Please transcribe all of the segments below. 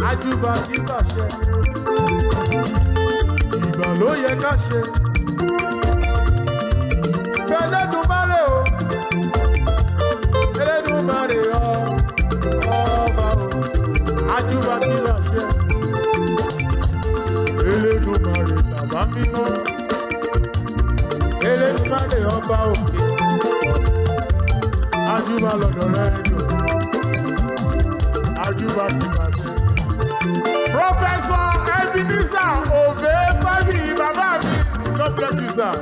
Ajúbà kí bàṣẹ. Ìgbà ló yẹ ká ṣe. Fẹlẹ́dùmarè o. Ẹlẹ́dùmarè ọba o. Ajúbà kí bàṣẹ. Elédùmarè bàbá mímọ́. Elédùmarè ọba òkè. Ajúbà lọ́dọ̀ rẹ jò. Ajúbà kí bàṣẹ. Professor Ebenezer Obey Fabiyi bàbá mi. God bless you, sir.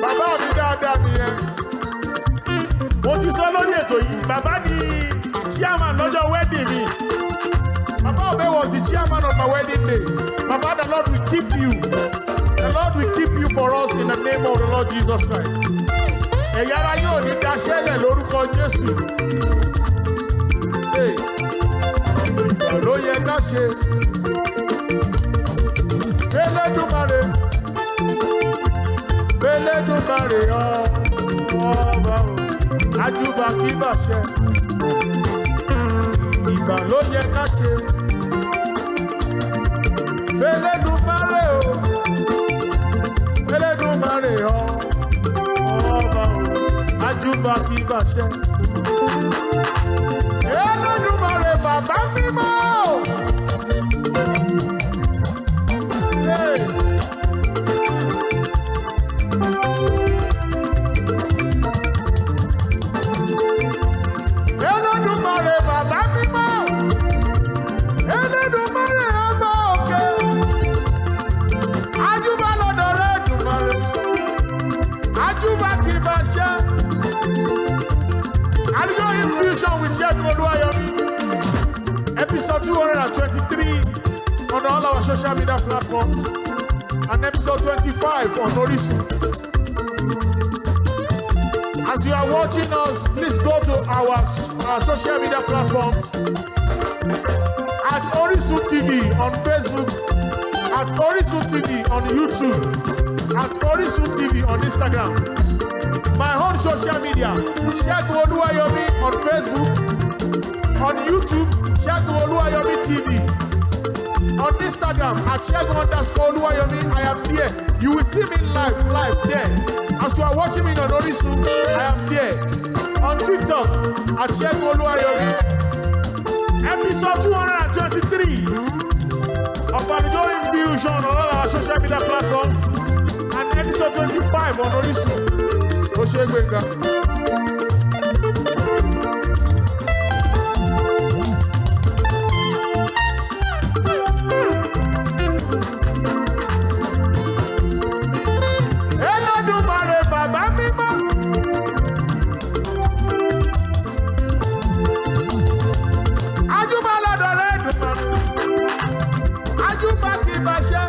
Bàbá mi dáadáa nìyẹn. Mo ti sọ lórí ètò yìí, bàbá ni chairman lọ́jọ́ wedding mi. Bàbá Obey was the chairman of my wedding day. Bàbá, the Lord will keep you. The Lord will keep you for us in the name of the Lord Jesus Christ. Ẹ̀yà ara yóò ní daṣẹ́lẹ̀ lórúkọ Jésù. Hey, ìgbà ló yẹ ká ṣe. Elédùmarè, Elédùmarè ọba o, ajúbà kí bàṣẹ. Ìgbà ló yẹ ká ṣe. Elédùmarè o, Elédùmarè ọba o, ajúbà kí bàṣẹ. Elédùmarè bàbá mímọ́. Hey. Elédùmarè bàbá mímọ́. Elédùmarè ọba òkè. Ajúbà lọ́dọ̀ rẹ̀ Èdùmàrè. Ajúbà kì í bá ṣẹ́. Alujo Infusion with Segun Oluwayomi. Episode 223 on all our social media platforms. And episode 25 on Orisun. As you are watching us, please go to our social media platforms at Orisun TV on Facebook, at Orisun TV on YouTube, at Orisun TV on Instagram. My own social media, Segun Oluwayomi on Facebook, on YouTube, Segun Oluwayomi TV. On Instagram, at Segun_Oluwayomi, I am there. You will see me live, live there. As you are watching me on Orisun, I am there. On TikTok, at Segun Oluwayomi. Episode 223 of Alujo Infusion on all our social media platforms and episode 25 on Orisun. Ó ṣe é, Gbénga. Elédùmarè bàbá mímọ́. Ajúbà lọ́dọ̀ rẹ̀ Èdùmàrè. Ajúbà kì í bá ṣẹ́.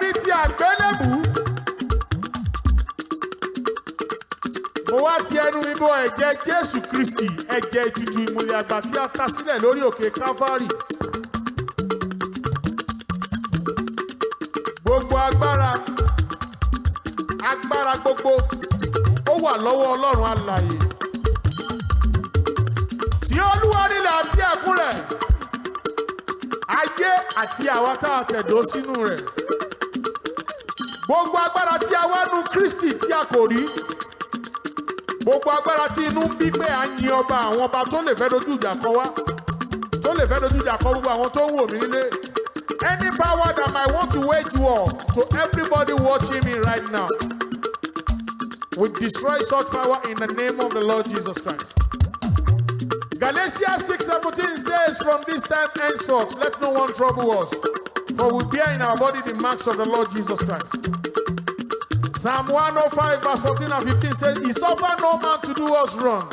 mi ti àgbélébù. Mo wá ti ẹnu mi bọ ẹ̀jẹ̀ Jésù Kristi, ẹ̀jẹ̀ ètùtù ìmùlẹ̀ àgbà tí a ta sílẹ̀ lórí òkè Kávárì. Gbogbo agbára, agbára gbogbo, ó wà lọ́wọ́ Ọlọ́run alààyè. Tí Olúwa nílẹ̀ àti ẹ̀kún rẹ̀, ayé àti àwa tá a tẹ̀dó sínú rẹ̀. Gbogbo agbára tí a wá nu Kristi tí a kò rí. Gbogbo agbára tí inú ń bí pé à ń yin ọba àwọn ọba tó lè fẹ́ dojú ìjà kọ wá, tó lè fẹ́ dojú ìjà kọ gbogbo àwọn tó ń wò mí nílé. Any power that might want to wage war to everybody watching me right now, we destroy such power in the name of the Lord Jesus Christ. Galatians 6:17 says, "From this time henceforth, let no one trouble us, for we bear in our body the marks of the Lord Jesus Christ." Psalm 105 verse 14 and 15 says, "He suffered no man to do us wrong.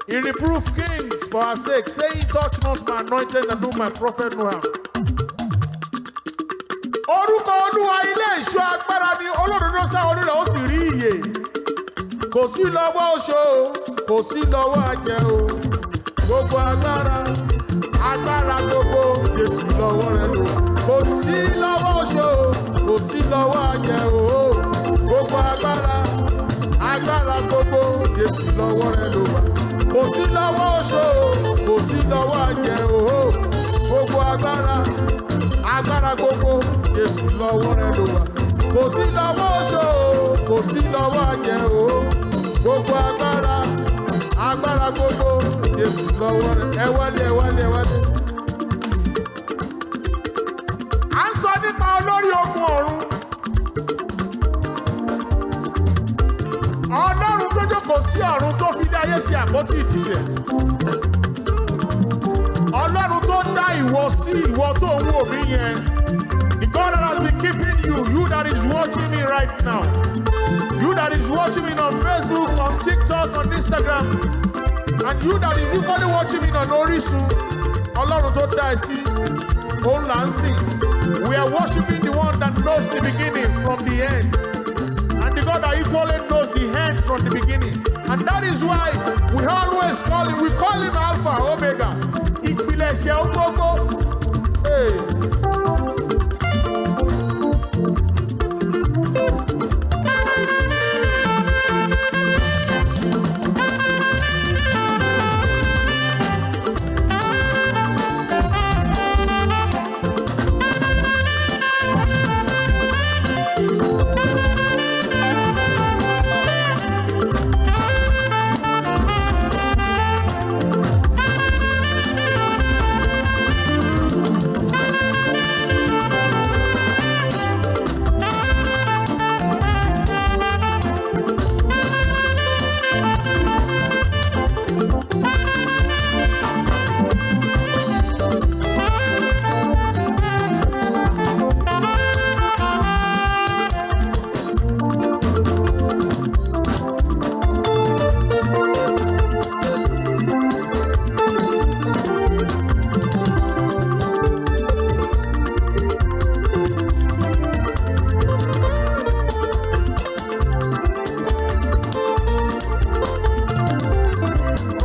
He reproved kings for our sake, saying, 'Touch not my anointed and do my prophet no harm.'" Orúkọ Olúwa ilé ìṣọ́ agbára ni, olódodo sá wọnú rẹ̀ ó sì rí ìyè. Kò sí lọ́wọ́ oṣó o, kò sí lọ́wọ́ àjẹ́ o. Gbogbo agbára, agbára gbogbo, Jésù lọ́wọ́ rẹ̀ ló wà. Kò sí lọ́wọ́ oṣó o, kò sí lọ́wọ́ àjẹ́ o. Gbogbo agbára, agbára gbogbo, Jésù lọ́wọ́ rẹ̀ ló wà. Kò sí lọ́wọ́ oṣó o, kò sí lọ́wọ́ àjẹ́ o. Gbogbo agbára, agbára gbogbo, Jésù lọ́wọ́ rẹ̀ ló wà. Kò sí lọ́wọ́ oṣó o, kò sí lọ́wọ́ àjẹ́ o. Gbogbo agbára, agbára gbogbo, Jésù lọ́wọ́ rẹ̀. Ẹ wálé, ẹ wálé, ẹ wálé. À ń sọ nípa olórí ogun ọ̀run. Ọlọ́run tó jókòó sí ọ̀run tó fi ilé ayé ṣe àpótí ìtìsẹ̀. Ọlọ́run tó dá ìwọ sí, ìwọ tó ń wò mí yẹn. The God that has been keeping you, you that is watching me right now. You that is watching me on Facebook, on TikTok, on Instagram. And you that is equally watching me on Orisun. Ọlọ́run tó dá ẹ sí, òun là ń sìn. We are worshiping the one that knows the beginning from the end. And the God that equally knows the end from the beginning. And that is why we always call him, we call him Alpha, Omega. Ìpìlẹ̀ṣẹ̀ ohun gbogbo. Hey.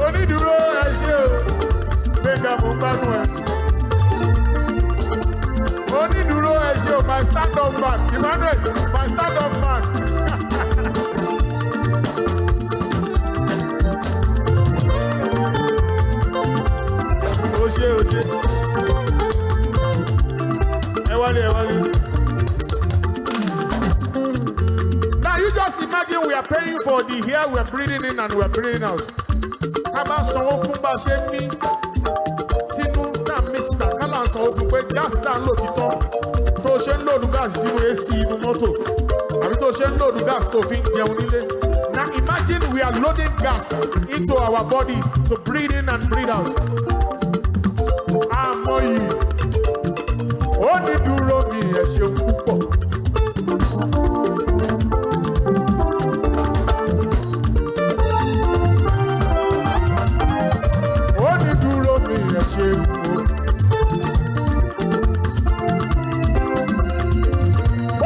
Onídùúró, ẹ ṣé o, Gbẹ̀ngà, mò ń gbádùn ẹ. Onídùúró, ẹ ṣé o, my stand up man, Emmanuel, my stand up man. O ṣé, o ṣé. Ẹ wálé, ẹ wálé. Now you just imagine we are paying for the air we are breathing in and we are breathing out. Ká bá sanwó fún bá ṣe ń mí sínú náà, mí síta, ká là ń sanwó fún pé gáàsì tá à ń lò ti tán, tó ṣe ń load gáàsì sínú AC inú mọ́tò àbí tó ṣe ń load gáàsì tó fi ń jẹun nílé. Now imagine we are loading gas into our body to breathe in and breathe out. Àmọ́ yìí, ó ní dúró mi, ẹ ṣeun púpọ̀. Ó ní dúró mi, ẹ ṣeun o.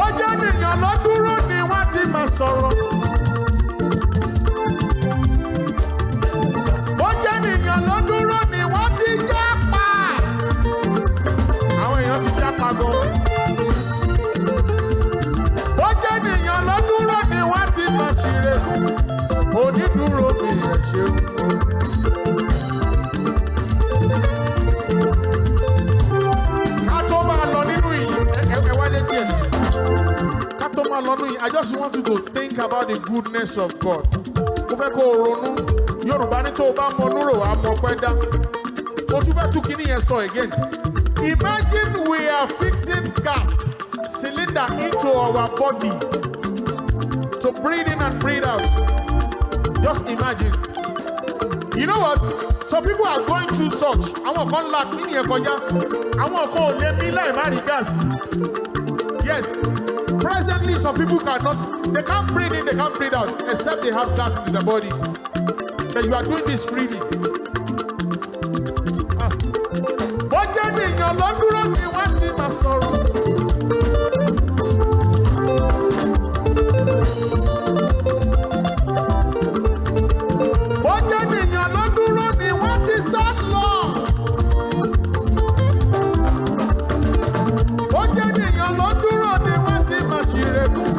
ṣeun o. Ká tó máa lọ nínú ìyìn, ẹ wálé díẹ̀. Ká tó máa lọ nínú ìyìn, I just want you to think about the goodness of God. Mo fẹ́ kó o ronú. Yorùbá ní tó o bá mọ núrò, á mọ pẹ́ dá. Mo tún fẹ́ tún kíní yẹn sọ again. Imagine we are fixing gas cylinder into our body to breathe in and breathe out. Just imagine. You know what? Some people are going through such. Àwọn kan la kíní yẹn kọjá. Àwọn kan ò lè mí láì má rí gas. Yes. Presently, some people cannot, they can't breathe in, they can't breathe out, except they have gas in their body. But you are doing this freely. Ah. Bó jẹ́ ènìyàn ló dúró ni wọ́n ti máa sọ̀rọ̀. Bó jẹ́ ènìyàn ló dúró ni wọ́n ti sá lọ. Bó jẹ́ ènìyàn ló dúró ni wọ́n ti máa ṣìrègùn.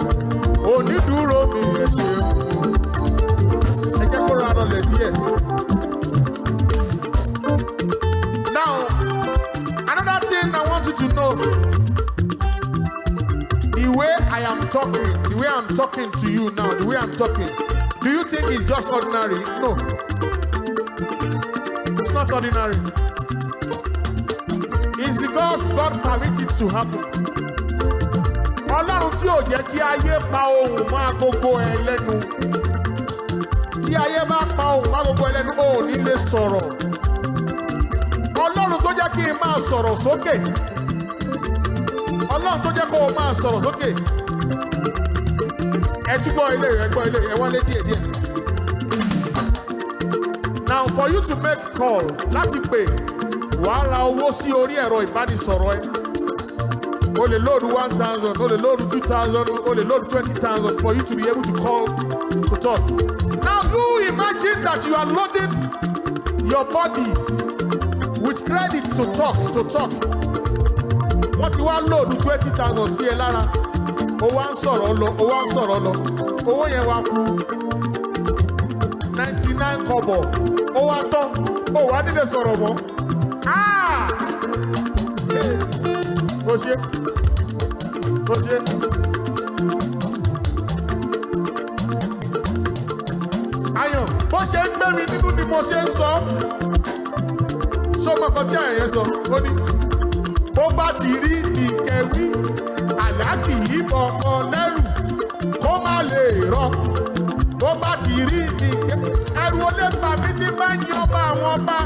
Onídúró mi, ẹ ṣeun. Ẹ jẹ́ kó ra lọlẹ̀ díẹ̀. Now, another thing I want you to know. The way I am talking, the way I'm talking to you now, the way I'm talking, do you think it's just ordinary? No. It's not ordinary. It's because God permitted it to happen. Ọlọ́run tí ò jẹ́ kí ayé pa ohùn mọ́ agogo ẹ lẹ́nu. Tí ayé bá pa ohùn mọ́ agogo ẹ lẹ́nu, o ò ní lè sọ̀rọ̀. Ọlọ́run tó jẹ́ kí n máa sọ̀rọ̀ sókè. Ọlọ́run tó jẹ́ kó o máa sọ̀rọ̀ sókè. Ẹ túbọ̀ ilé, ẹ gbọ́ ilé, ẹ wálé díẹ̀ díẹ̀. Now, for you to make call, láti pè, wàá ra owó sí orí ẹ̀rọ ìbánisọ̀rọ̀ ẹ. O lè load 1,000, o lè load 2,000, o lè load 20,000 for you to be able to call, to talk. Now you imagine that you are loading your body with credit to talk, to talk. Wọ́n ti wá load 20,000 sí ẹ lára. O wá ń sọ̀rọ̀ lọ, o wá ń sọ̀rọ̀ lọ. Owó yẹn wá kú 99 kọ́bọ̀. Ó wá tán, ó wá nílé sọ̀rọ̀ mọ́. Ah! Ó ṣe, ó ṣe. Ayọ̀, bó ṣe ń gbé mi nínú ni mo ṣe ń sọ. Ṣé o mọ nǹkan tí àyàn yẹn sọ? Ó ní, bó bá ti rí ìkẹwí, àlá kì í bọ̀kan lẹ́rù, kó má lè rọ. Bó bá ti rí ìkẹ, ẹrù olè bà mí tí bá ń yan ọba àwọn ọba.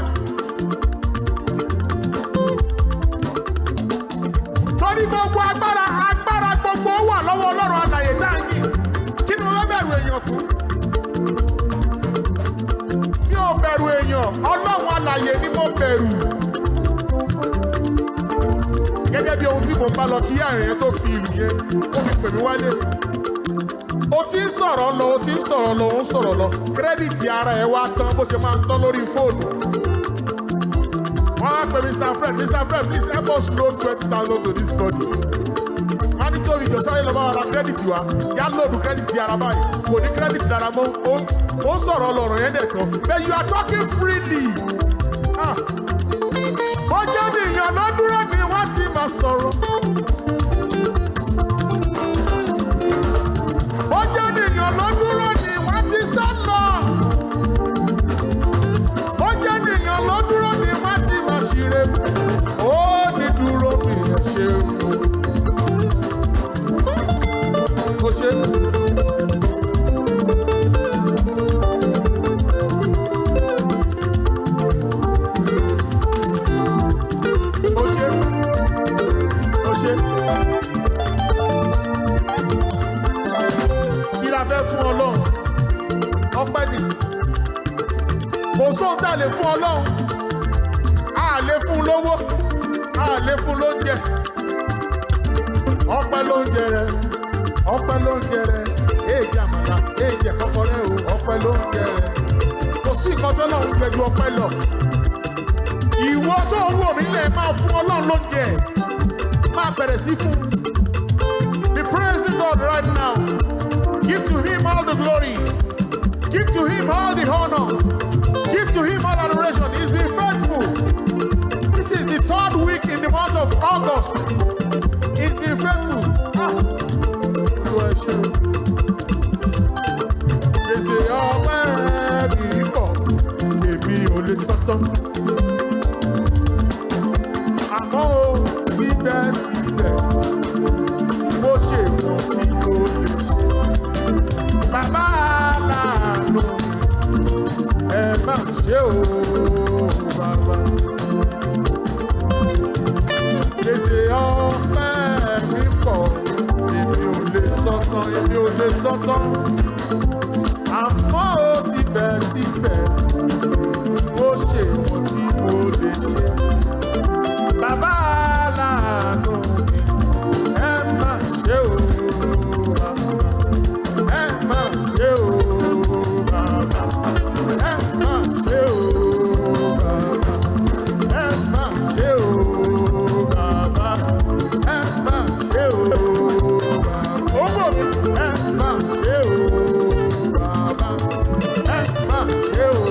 Torí gbogbo agbára, agbára gbogbo wà lọ́wọ́ Ọlọ́run alàyè tá à ń yìn. Kí ni mo fẹ́ bẹ̀rù èèyàn fún? Mi ò bẹ̀rù èèyàn, Ọlọ́run alàyè ni mo bẹ̀rù. Gẹ́gẹ́ bí ohun tí mo bá lọ kí àrùn yẹn tó fi ìlú yẹn, ó fi pè mí wálé. O ti ń sọ̀rọ̀ lọ, o ti ń sọ̀rọ̀ lọ, o ń sọ̀rọ̀ lọ. Credit ara ẹ̀ wá tán bó ṣe máa ń tán lórí fóònù. Wọ́n á pè Mr. Fred, "Mr. Fred, please help us load 20,000 to this body." Wọ́n á ní tóbi ìjọ sáré lọ bá wa ra credit wa, yá load credit ara báyìí. Kò ní credit lára mọ́, ó ń sọ̀rọ̀ lọ̀rọ̀ yẹn dẹ̀ tán. But you are talking freely. Ah. Bó jẹ́ ènìyàn ló dúró ni wọ́n ti máa sọ̀rọ̀. Bó jẹ́ ènìyàn ló dúró ni wọ́n ti sá lọ. Bó jẹ́ ènìyàn ló dúró ni wọ́n ti máa ṣìrè. Ó ní dúró mi, ẹ ṣeun. Ó ṣe. Ó ṣe. Ó ṣe. Kí la fẹ́ fún Ọlọ́run? Ọpẹ́ ni. Kò sóhun tá a lè fún Ọlọ́run. A lè fún lówó. A lè fún lóúnjẹ. Ọpẹ́ lóúnjẹ rẹ. Ọpẹ́ lóúnjẹ rẹ. Èjì àmàlà, èjì ẹ̀kọ́kọrẹ́ o. Ọpẹ́ lóúnjẹ rẹ. Kò sí nǹkan tó lọ́run jẹ ju ọpẹ́ lọ. Ìwọ tó ń wò mí lẹ̀, máa fún Ọlọ́run lóúnjẹ. Máa bẹ̀rẹ̀ sí fún. Be praising God right now. Give to him all the glory. Give to him him all the honor. Give to him all adoration. He's been faithful. This is the third week in the month of August. He's been faithful. Ah. Olúwa ṣé o. Gbèsè ọpẹ́ mi pọ̀, èmi ò lè san tán. Àmọ́ o, síbẹ̀síbẹ̀, mo ṣe wọ̀n tí mo lè ṣe. Bàbá aláàánú, ẹ má ṣe o, bàbá. Gbèsè ọpẹ́ mi pọ̀, èmi ò lè san tán, èmi ò lè san tán. Àmọ́ o, síbẹ̀síbẹ̀, mo ṣe wọ̀n tí mo lè ṣe. Bàbá aláàánú mi, ẹ má ṣe o, bàbá. Ẹ má ṣe o, bàbá. Ẹ má ṣe o, bàbá. Ẹ má ṣe o, bàbá. Ẹ má ṣe o, bàbá. Ó mọ̀ mí. Ẹ má ṣe o, bàbá. Ẹ má ṣe o.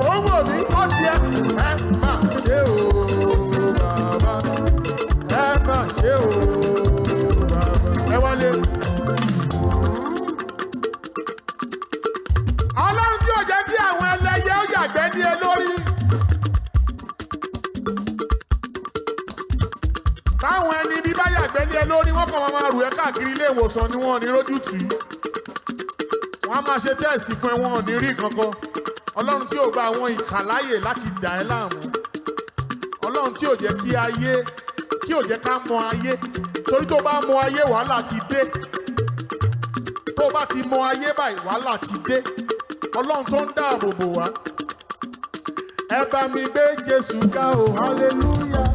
Ó mọ̀ mí. Ó tiẹ̀. Ẹ má ṣe o, bàbá. Ẹ má ṣe o, bàbá. Ẹ wálé. Ọlọ́run tí ò jẹ́ kí àwọn ẹlẹ́yẹ ó yàgbẹ́ ní ẹ lórí. Táwọn ẹni bí bá yàgbẹ́ ní ẹ lórí, wọ́n kàn máa rù ẹ́ káàkiri ilé ìwòsàn ni, wọ́n ò ní rójú tì í. Wọ́n á máa ṣe test fún ẹ, wọn ò ní rí kankan. Ọlọ́run tí ò gba àwọn ìkà láàyè láti dà ẹ́ láàmú. Ọlọ́run tí ò jẹ́ kí ayé, kí ò jẹ́ ká mọ ayé. Torí tó bá mọ ayé, wàhálà ti dé. Tó bá ti mọ ayé báyìí, wàhálà ti dé. Ọlọ́run tó ń dáàbò bò wá. Ẹ bá mi gbé Jésù ga o, hallelujah.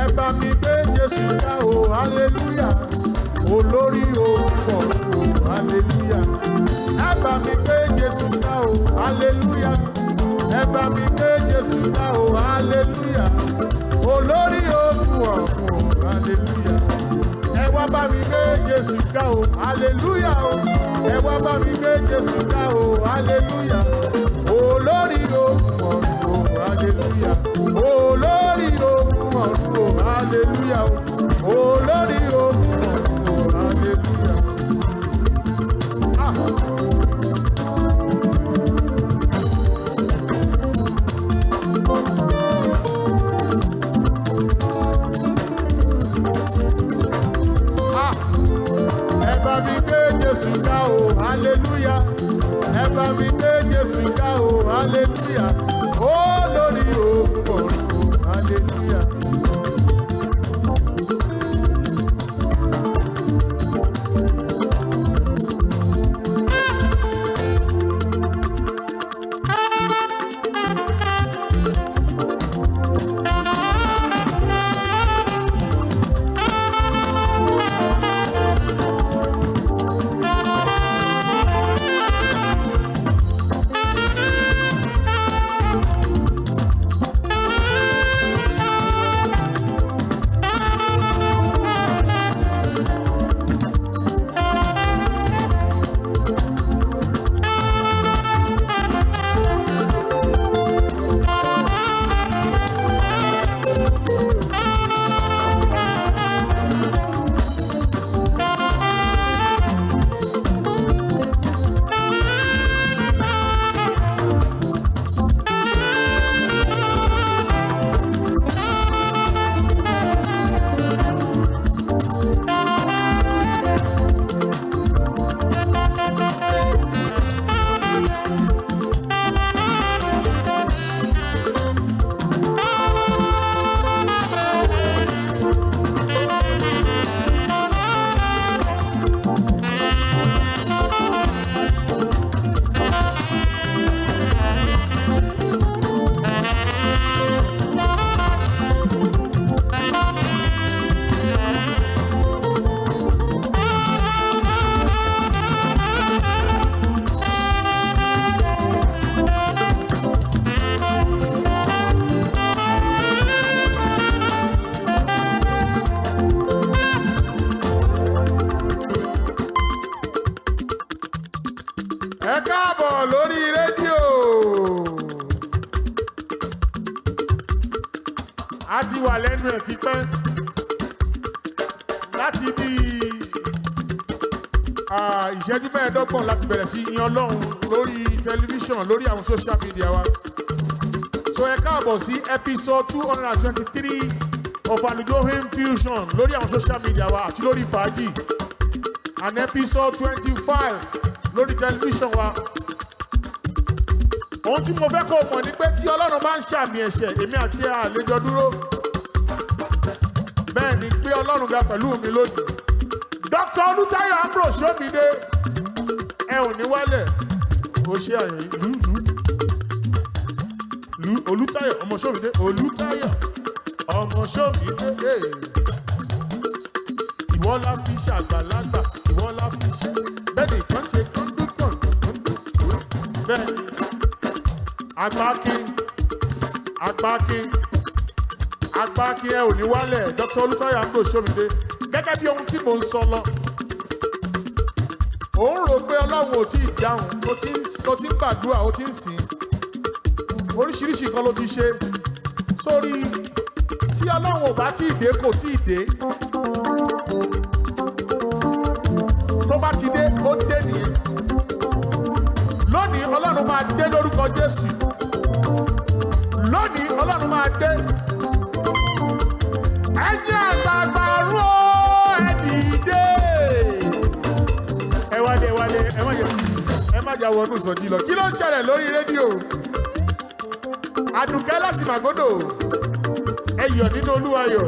Ẹ bá mi gbé Jésù ga o, hallelujah. Olórí ogun o, hallelujah. Ẹ bá mi gbé Jésù ga o, hallelujah. Ẹ bá mi gbé Jésù ga o, hallelujah. Olórí ogun ọ̀run o, hallelujah. Ẹ wá bá mi gbé Jésù ga o, hallelujah o. Ẹ wá bá mi gbé Jésù ga o, hallelujah. Olórí ogun ọ̀run o, hallelujah. Olórí ogun ọ̀run o, hallelujah o. Olórí ogun ọ̀run o, hallelujah. Ah. Ah. Ẹ bá mi gbé Jésù ga o, hallelujah. Ẹ bá mi gbé Jésù ga o, hallelujah. Olórí ogun ọ̀run o, hallelujah. ẹ̀ ti pẹ́ láti bí ìṣẹ́jú 25 láti bẹ̀rẹ̀ sí yin Ọlọ́run lórí tẹlifíṣàn, lórí àwọn social media wa. So ẹ káàbọ̀ sí episode 223 of Alujo Hymn Fusion lórí àwọn social media wa àti lórí fàájì, and episode 25 lórí tẹlifíṣàn wa. Ohun tí mo fẹ́ kó o mọ̀ ni pé tí Ọlọ́run bá ń ṣàmì ẹ̀ṣẹ̀, èmi àti àlejò dúró. Bẹ́ẹ̀ ni, gbé Ọlọ́run ga pẹ̀lú mi lónìí. Dr. Olútáyọ̀ Ambrose Ṣómìdé, ẹ ò ní wálẹ̀. Ó ṣe àyè lù lù lù. Olútáyọ̀ ọmọ Ṣómìdé, Olútáyọ̀ ọmọ Ṣómìdé. Ìwọ la fi ṣàgbàlagbà, ìwọ la fi ṣe. Bẹ́ẹ̀ nìkan ṣe kọ́ńdú kọ̀ǹdú kọ́ńdú. Bẹ́ẹ̀ ni, agbákin, agbákin, agbákin, ẹ ò ní wálẹ̀. Dr. Olútáyọ̀ Ambrose Ṣómìdé, gẹ́gẹ́ bí ohun tí mò ń sọ lọ. Ò ń rò pé Ọlọ́run ò tí ì dáhùn, ó ti ń gbàdúrà, ó ti ń sìn. Oríṣiríṣi nǹkan ló ti ṣe. Sórí tí Ọlọ́run ò bá tí ì dé, kò tí ì dé. Tó bá ti dé, ó dé nìyẹn. Lónìí, Ọlọ́run máa dé lórúkọ Jésù. Lónìí, Ọlọ́run máa dé. Ẹ̀yin àgbààgbà ọ̀run o, ẹ dìde. Ẹ wálé, ẹ wálé, ẹ má jẹ, ẹ má jà wọnú ìsọjí lọ. Kí ló ń ṣẹlẹ̀ lórí rédíò? Àdùkẹ́ láti Màgódò. Ẹ yọ̀ nínú Olúwa yọ̀.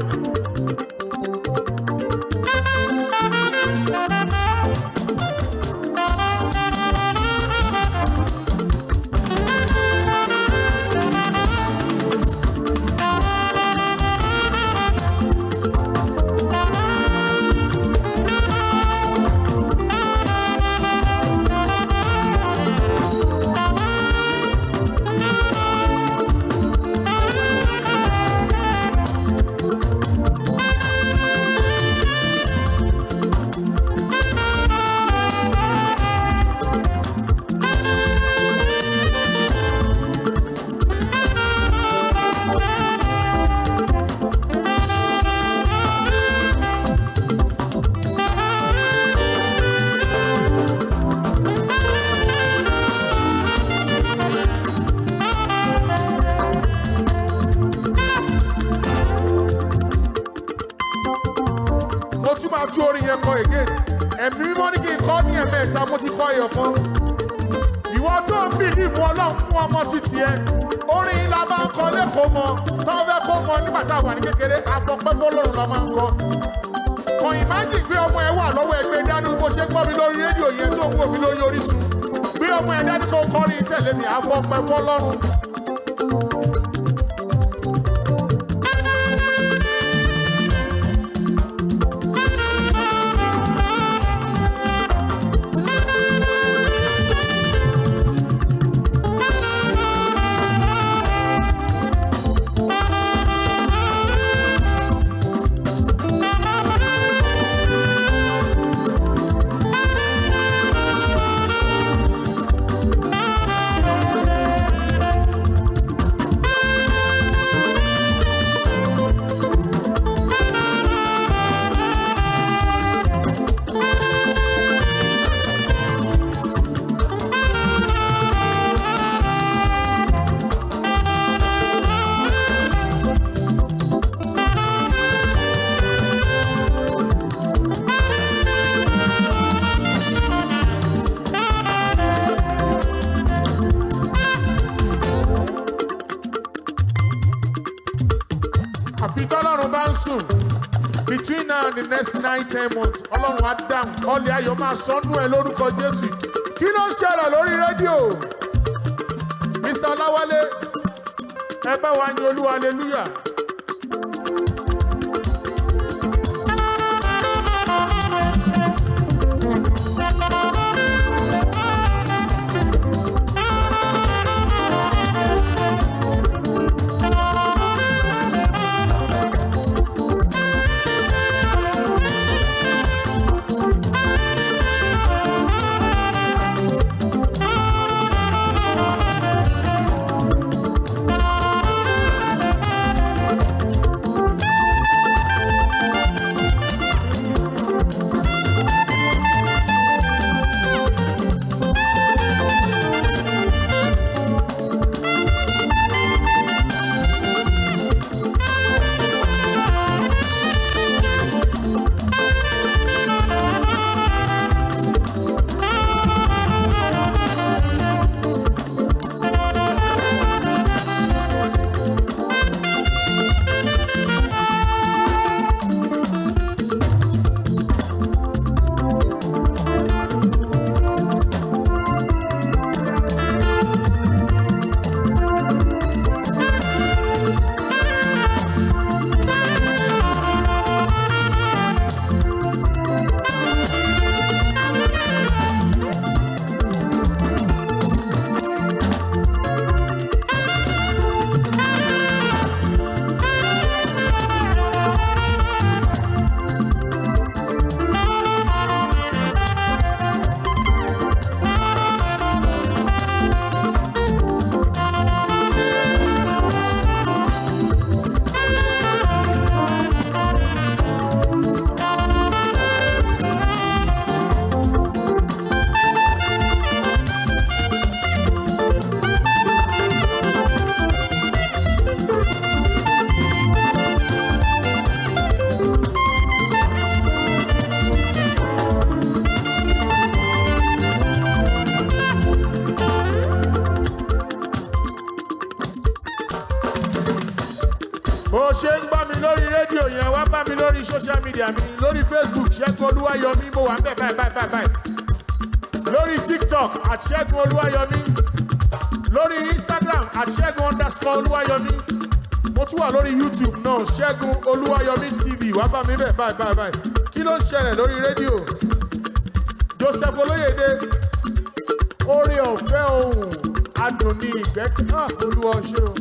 Mo tún máa tú orin yẹn kọ again. Ẹ̀mí Mímọ́ ní kí n kọ́ ní ẹ̀mẹ́ta, mo ti kọ́ ẹyọ kan. Ìwọ tó ń believe Ọlọ́run fún ọmọ títì ẹ. Orin yìí la máa ń kọ lẹ́kọ̀ọ́ mọ. Tó fẹ́ kó mọ nígbà tá a wà ní kékeré, àfọpẹ́ fọlọ́run la máa ń kọ. Kàn imagine gbé ọmọ ẹ wà lọ́wọ́ ẹgbẹ́ dání bó ṣe gbọ́ mi lórí rédíò yẹn tó ń wò mí lórí Orísun. Gbé ọmọ ẹ dání kó kọrin tẹ̀lé mi, àfọpẹ́ fọlọ́run. Àfi tọ́lọ́run bá ń sùn. Between now and the next 9-10 months, Ọlọ́run á dáhùn. Ọlẹ̀ ayọ̀ máa sọnù ẹ lórúkọ Jésù. Kí ló ń ṣẹlẹ̀ lórí rédíò? Mr. Ọláwálé, ẹ bá wa yin Olúwa, hallelujah. Social media mi, lórí Facebook, Ṣẹ́gun Olúwayọ̀mí, mo wà ń bẹ̀ báyìí báyìí báyìí báyìí. Lórí TikTok, @Ṣẹ́gunOlúwayọ̀mí. Lórí Instagram, @Ṣẹ́gun_Olúwayọ̀mí. Mo tún wà lórí YouTube náà, Ṣẹ́gun Olúwayọ̀mí TV. Wàá bá mi bẹ̀ báyìí báyìí báyìí. Kí ló ń ṣẹlẹ̀ lórí rédíò? Joseph Olóyèdè, oore ọ̀fẹ́ ohùn adùn ní ìgbẹ́. Ah, Olúwa ṣé o.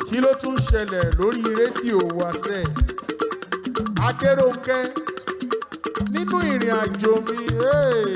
Kí ló tún ṣẹlẹ̀ lórí rédíò wa sẹ́? Adérónkẹ́, nínú ìrìn àjò mi. Hey.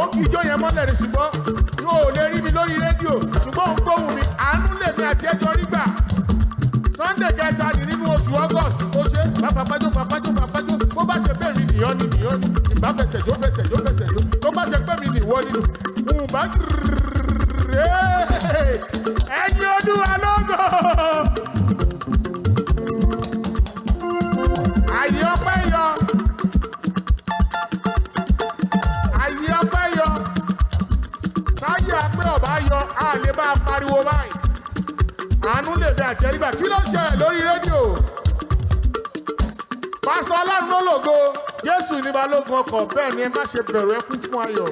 Ó kì í jó yẹn mọ́lẹ̀ ní, ṣùgbọ́n yóò lè rí mi lórí rédíò, ṣùgbọ́n òun gbóhùn mi. Àánú lèmi àti ẹjọ́ rí gbà. Sunday kẹta ní nínú oṣù August. Ó ṣe pàpàpájó pàpàjó pàpàjó. Bó bá ṣe pé mi nìyọ́ ni nìyọ́ ni, ìbá fẹsẹ̀ jó fẹsẹ̀ jó fẹsẹ̀ jó. Tó bá ṣe pé mi nìwọ́ nínú ìbá ẹ̀yin Olúwa lógo. Àyè ọpẹ́ yọ. Àyè ọpẹ́ yọ. Táyé apẹ́ ọ̀bá yọ, a lè máa pariwo báyìí. Àánú lè bẹ àtẹrígbà. Kí ló ṣẹlẹ̀ lórí rédíò? Pásítọ̀ Ọlọ́run ló lògo. Jésù ní balógun ọkọ̀, bẹ́ẹ̀ ni ẹ má ṣe bẹ̀rù, ẹ kún fún ayọ̀.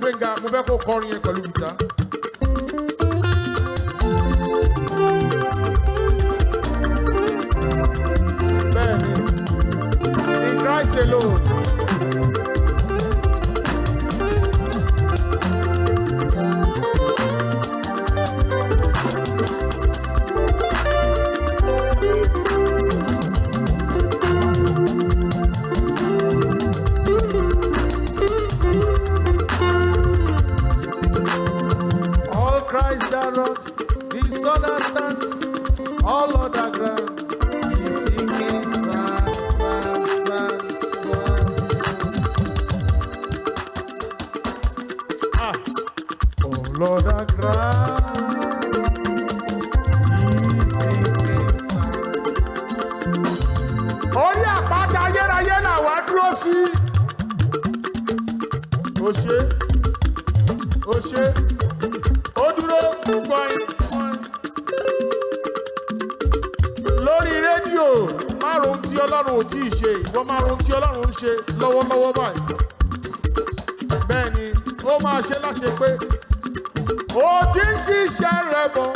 Gbẹ̀ngà, mo fẹ́ kó kọrin yẹn pẹ̀lú gìtá. Bẹ́ẹ̀ni, in Christ alone. All Christ the rock, the sun has stand, all other ground is sinking sand, sand, sand, sand. Ah, all other ground is sinking sand. Orí àpáta ayérayé làwa dúró sí. Ó ṣe, ó ṣe, ó dúró gbọ̀n gbọ̀n. Lórí rédíò, márùn tí Ọlọ́run ò tí ì ṣe, ìwọ márùn tí Ọlọ́run ń ṣe lọ́wọ́lọ́wọ́ báyìí. Bẹ́ẹ̀ ni, ó máa ṣe láṣẹ pé ó ti ń ṣiṣẹ́ rẹ̀ bọ̀.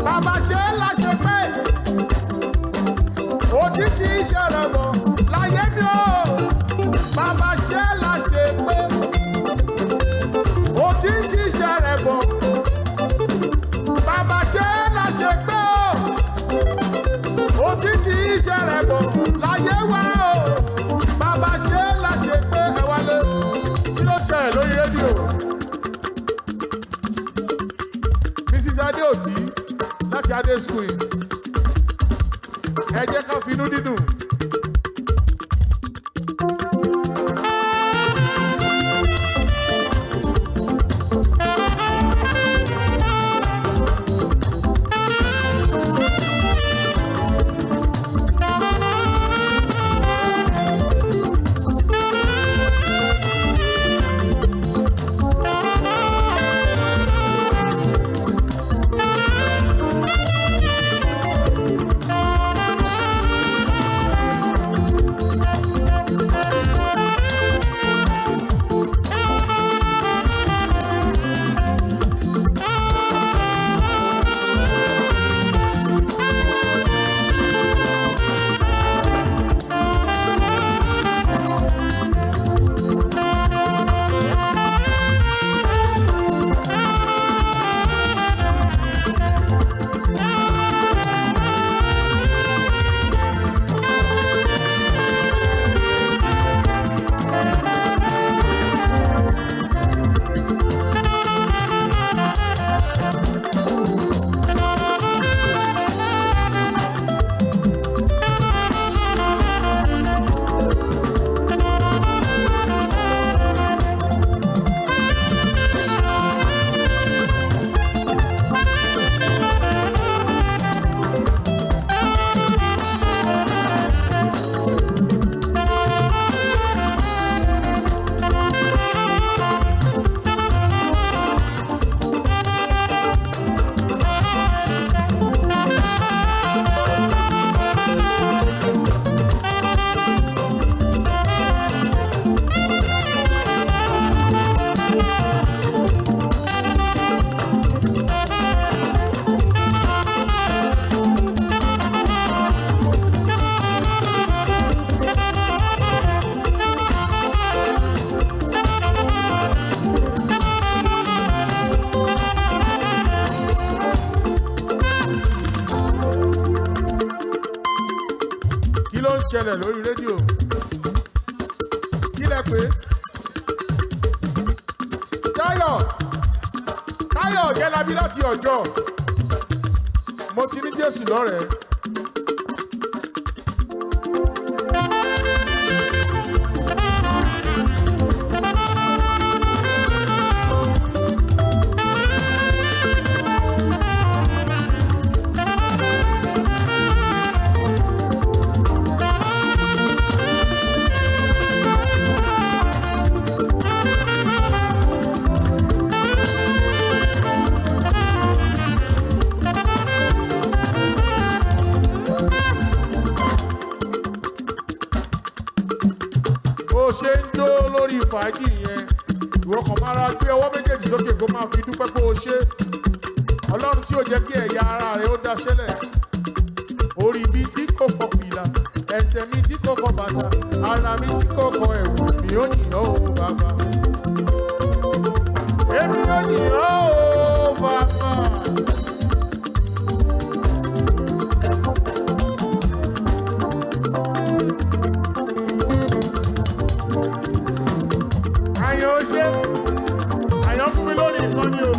Bàbá ṣe láṣẹ pé ó ti ń ṣiṣẹ́ rẹ̀ bọ̀ láyé mi o. Bàbá ṣe láṣẹ pé ó ti ń ṣiṣẹ́ rẹ̀ bọ̀. Bàbá ṣe láṣẹ pé ó ti ń ṣiṣẹ́ rẹ̀ bọ̀ láyé wa o. Bàbá ṣe láṣẹ pé. Ẹ wálé. Kí ló ṣẹlẹ̀ lórí rédíò? Mrs. Adeoti láti Adé School. Ẹ jẹ́ ká finú dídùn. Ṣẹlẹ̀ lórí rédíò? Kí lẹ pé? Táyọ̀ Táyọ̀ Yẹlábí láti Ọjọ́. Mo ti ní Jésù lọ́rẹ̀ẹ́. Bó ṣe ń jó lórí fàájì yẹn, ìwọ kàn máa ra gbé ọwọ́ méjèèjì sókè kó máa fi dúpẹ́ pé o ṣe Ọlọ́run tí ò jẹ́ kí ẹ̀yà ara rẹ̀ ó daṣẹ́lẹ̀. Orí mi tí kò fọ fìlà, ẹsẹ̀ mi tí kò fọ bàtà, ara mi tí kò kọ ẹ̀wù mi, ó yìn ọ́ o bàbá. Èmi ó yìn ọ́ o bàbá. Àyàn ó ṣe, àyàn fún mi lórí ìkànnì o.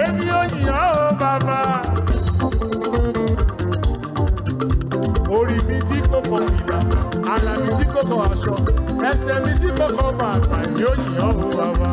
Èmi ó yìn ọ́ o bàbá. Orí mi tí kò fọ fìlà, ara mi tí kò kọ aṣọ, ẹsẹ̀ mi tí kò kọ bàtà, èmi ó yìn ọ́ o bàbá.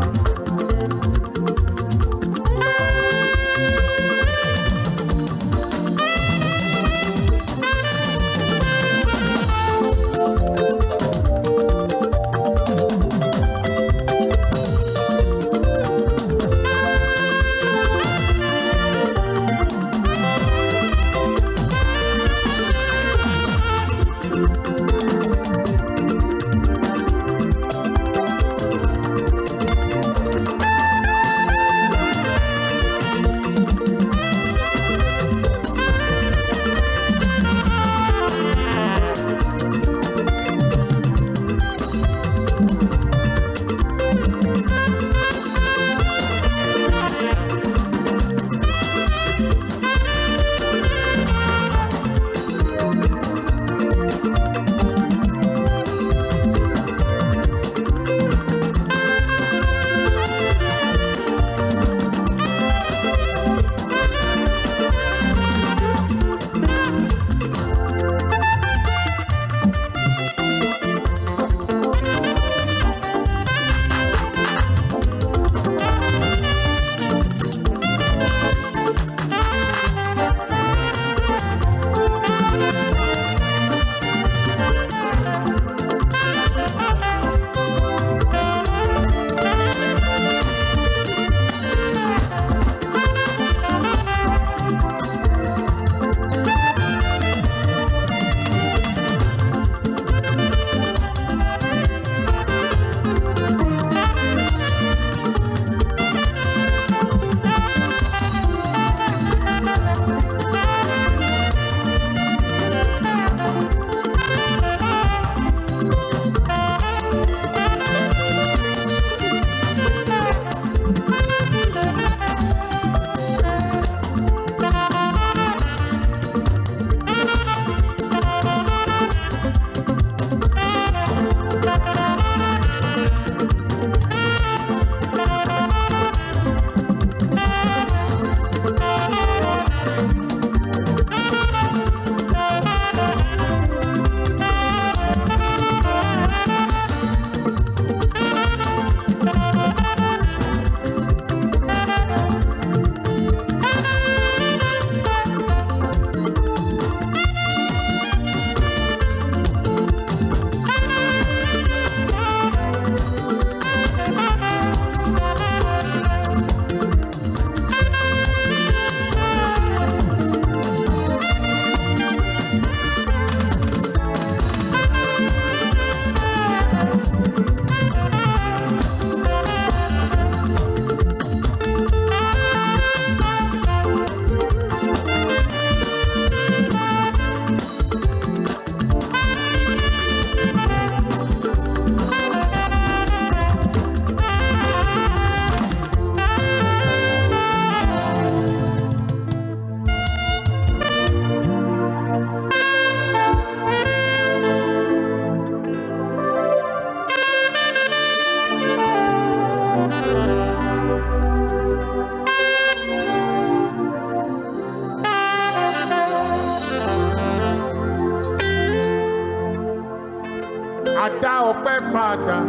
Ọpẹ́ padà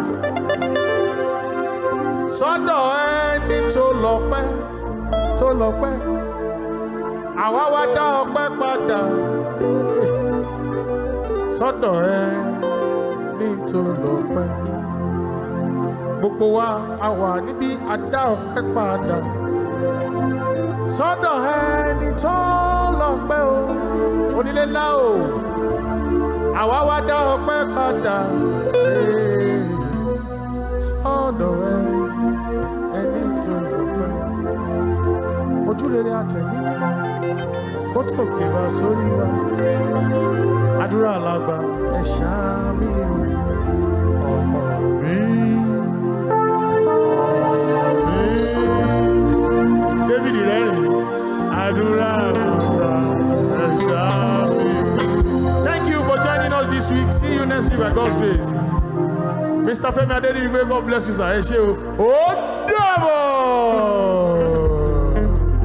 sọ́dọ̀ ẹni tó lọ́pẹ́, tó lọ́pẹ́. Àwa wá dá ọpẹ́ padà sọ́dọ̀ ẹni tó lọ́pẹ́. Gbogbo wa a wà níbí, a dá ọpẹ́ padà sọ́dọ̀ ẹni tó lọ́pẹ́ o. Onílé ńlá o, àwa wá dá ọpẹ́ padà sọ́dọ̀ ẹni tó lọ́pẹ́. Ojú rere àtẹ̀mí mímọ́ kó tó kè wá sórí wa. Àdúrà làgbà, ẹ ṣàmín o. Àmín. Àmín. David rẹ́rìn. Àdúrà làgbà, ẹ ṣàmín. Thank you for joining us this week. See you next week by God's grace. Mr. Femi Adenigbe, God bless you, sir. Ẹ ṣé o. Ó dàbọ̀.